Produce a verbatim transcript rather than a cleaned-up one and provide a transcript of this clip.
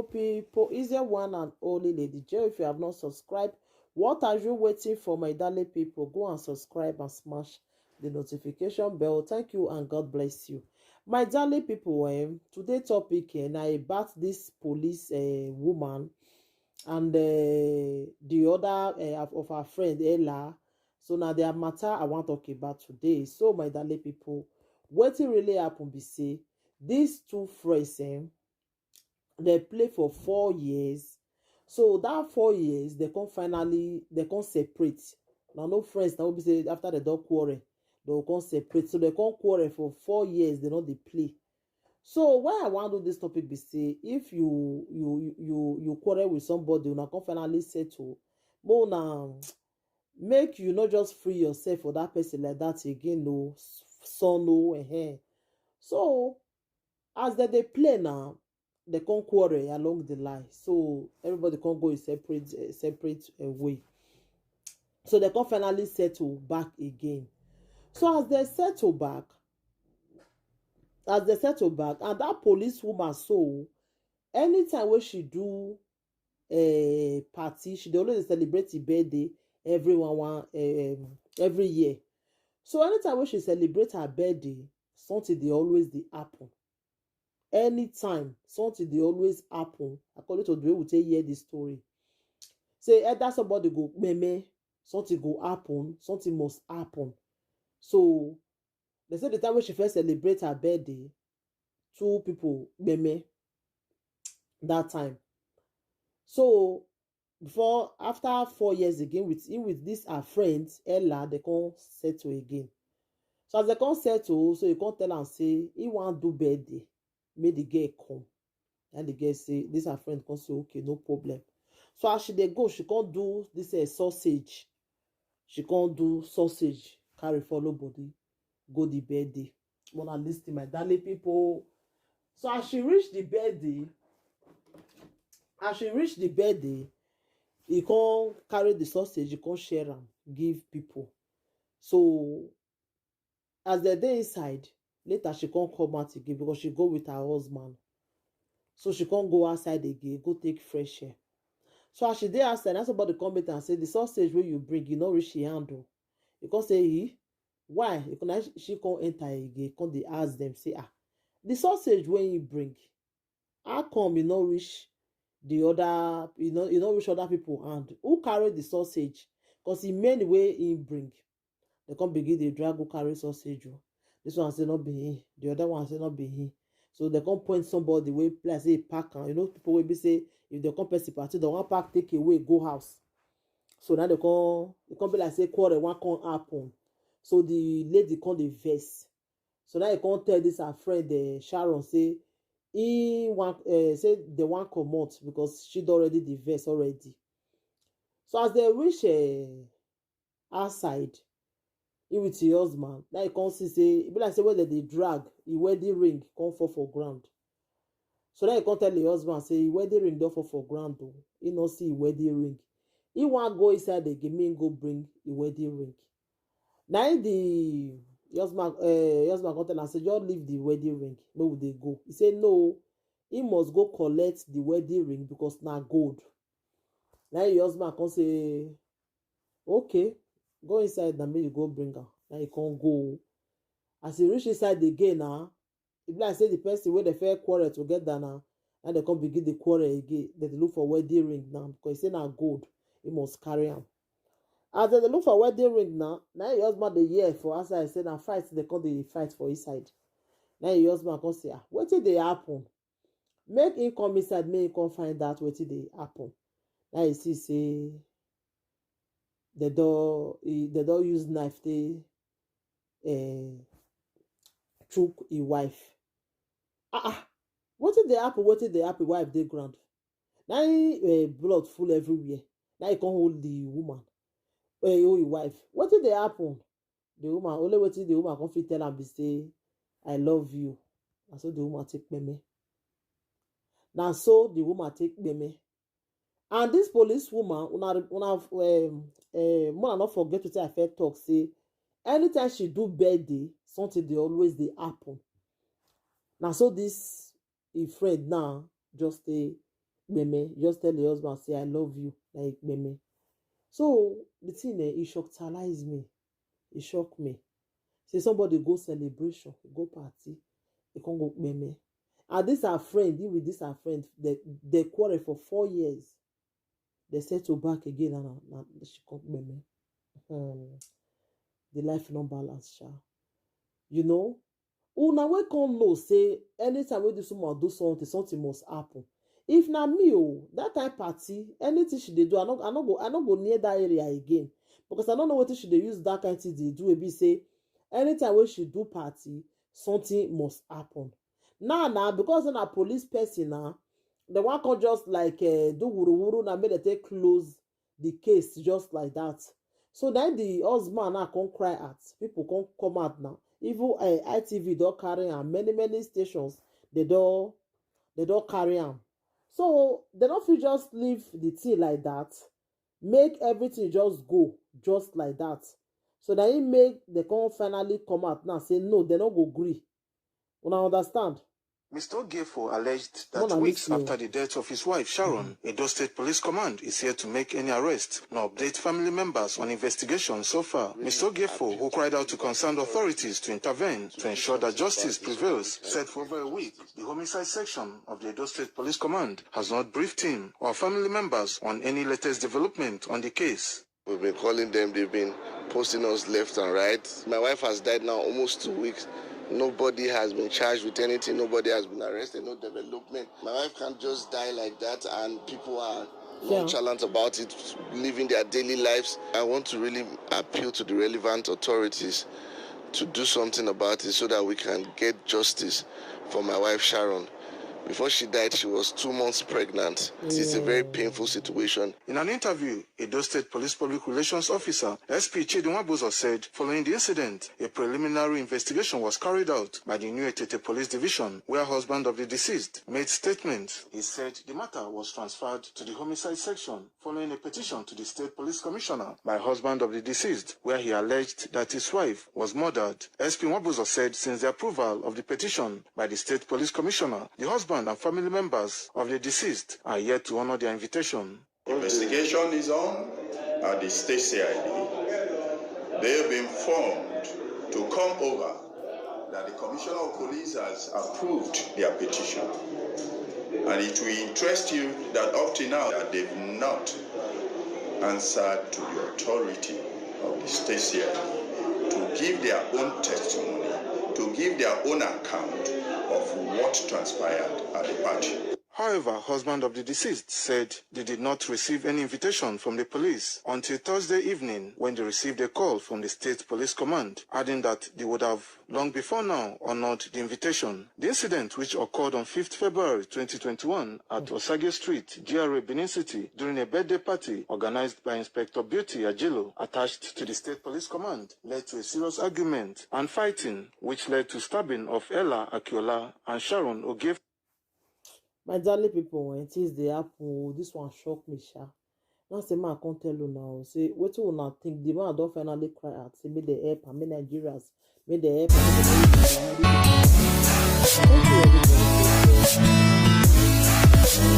People, is there one and only Lady J? If you have not subscribed, what are you waiting for, my darling people? Go and subscribe and smash the notification bell. Thank you and God bless you. My darling people, um, today topic eh, na about this police uh, woman and uh, the other uh, of, of her friend Ella. So now their matter I want to talk about today. So my darling people, what really happened be say these two friends eh, they play for four years. So that four years, they can finally they can separate. Now no friends now be say after the dog quarrel, they will come separate. So they can quarrel for four years, they not they play. So why I want to do this topic be say if you you you you quarrel with somebody, una come finally settle. But now make you not just free yourself for that person like that again, no son no eh. So as they they play now, they can quarrel along the line. So everybody can go a separate a separate uh, way. So they can finally settle back again. So as they settle back, as they settle back, and that police woman so anytime when she do a party, she dey always celebrate her birthday everyone one um, every year. So anytime when she celebrate her birthday, something they always they happen. Anytime something they always happen. According to the way we take hear the story, say either somebody go meme, something go happen, something must happen. So they say the time when she first celebrate her birthday, two people meme that time. So before after four years again with him with this her friend Ella, they can't settle again. So as they can't settle, so you can't tell and say he want do birthday, make the girl come. And the girl say this her friend can say okay, no problem. So as she they go, she can't do this uh, sausage. She can't do sausage, carry follow body, go the birthday. Wanna listen, my darling people. So as she reached the birthday, as she reached the birthday, he can't carry the sausage, he can't share them, give people. So as they dey inside, later she can't come out again because she go with her husband. So she can't go outside again, go take fresh air. So as she dey outside, now somebody come meet and say the sausage where you bring, you not reach your handle. You can't say he why? You can she can't enter again, can't they ask them, say ah, the sausage when you bring, how come you not reach the other you know you not reach other people hand? Who carry the sausage? Because he many way he bring. They come begin the drag who carry sausage. Oh. This one say not be him. The other one say not be him. So they come point somebody way place say pack am. You know people will be say if they come person party, they want pack take away go house. So now they come they come be like say quarrel one come happen. So the lady come the verse. So now he come tell this her friend uh, Sharon say he want uh, say they want comot because she don already the verse already. So as they reach uh, outside, he with his husband. Now he come see say e be like say when they dey drag, his wedding ring come fall for ground. So now he come tell his husband say his wedding ring don fall for ground o. He no see his wedding ring. He wan go inside again, make him go bring his wedding ring. Na him the husband uh, husband come tell am say just leave the wedding ring, make we dey go. He say no, he must go collect the wedding ring because na gold. Na him husband come say okay, go inside na make you go bring am. Na he come go. As he reach inside again na, e be like say the person wey dey first quarrel together na, na they come begin the quarrel again. They dey look for wedding ring now because he say na gold, he must carry am. As they dey look for wedding ring now, na him husband dey hear for outside say na fight they come dey fight for inside. Na him husband come say ah, wetin dey happen? Make him come inside, make him come find out wetin dey happen. Na he see say they don he- they don use knife take uh, chook him wife. Ah ah, wetin dey happen? Wetin dey happen? Wife dey ground. Na him uh, blood full everywhere. Na he come hold the woman, uh, hold him wife. Wetin dey happen? The woman only wetin the woman come fit tell am be say I love you. Na so the woman take peme. Na so the woman take peme. And this police woman, una una um, uh, una not forget wetin I first talk say anytime she do birthday, something dey always dey happen. Na so this him friend now just dey gbeme, just tell the husband say, "I love you," like gbeme. So the thing, eh, e shockalize me. E shock me. Say somebody go celebration, go party, e come go gbeme. And this her friend, he with this her friend, they, they quarrel for four years. They settle back again and, and she come gbeme. Hmm. The life no balance, sha. You know, una wey come know say anytime wey this woman do something, something must happen. If na me o, that kind party, anything she dey do, I no, I no go, I no go near that area again, because I no know wetin she dey use that kind thing dey do. E be say anytime wey she do party, something must happen. Now, now, because na police person na, the one come just like, uh, do wuru wuru, na make dem take close the case just like that. So then the husband now come cry out. People come come out now. Even, uh, I T V don carry am. Many, many stations, they don, they don carry am. So they don't fit just leave the thing like that. Make everything just go just like that. So that he make, they come finally come out now say no, they no go gree. Una understand? Mister Ogefo alleged that Mona weeks Missy o. After the death of his wife, Sharon, Edo State Police Command is yet to make any arrest nor update family members on investigation so far. Mister Ogefo, who cried out to concerned authorities to intervene to ensure that justice prevails, said for over a week, the homicide section of the Edo State Police Command has not briefed him or family members on any latest development on the case. We've been calling them, they've been posting us left and right. My wife has died now almost two weeks. Nobody has been charged with anything, nobody has been arrested, no development. My wife can't just die like that, and people are nonchalant about it, living their daily lives. I want to really appeal to the relevant authorities to do something about it so that we can get justice for my wife Sharon. Before she died, she was two months pregnant. It's a very painful situation. In an interview, Edo State Police Public Relations Officer S P Chidi Nwabuzo said following the incident, a preliminary investigation was carried out by the New Etete Police Division, where husband of the deceased made statements. He said the matter was transferred to the homicide section following a petition to the State Police Commissioner by husband of the deceased, where he alleged that his wife was murdered. S P Nwabuzo said since the approval of the petition by the State Police Commissioner, the husband and family members of the deceased are yet to honor their invitation. Investigation is on at the State C I D. They've been informed to come over that the Commissioner of Police has approved their petition. And it will interest you that up to now that they've not answered to the authority of the State C I D to give their own testimony, to give their own account of what transpired at the party. However, husband of the deceased said they did not receive any invitation from the police until Thursday evening when they received a call from the State Police Command, adding that they would have long before now honored the invitation. The incident, which occurred on fifth February twenty twenty-one at Osage Street, G R A, Benin City, during a birthday party organized by Inspector Beauty Ajilo, attached to the State Police Command, led to a serious argument and fighting, which led to stabbing of Ella Akiola and Sharon Oge. My darling people, when things dey happen o, this one shock me, sha. Now say man come tell una o, say wetin una think? The man don finally cry out, say make dem help am, make Nigerians, make dem help am, make dem no leave am. Thank you, everybody. Take care.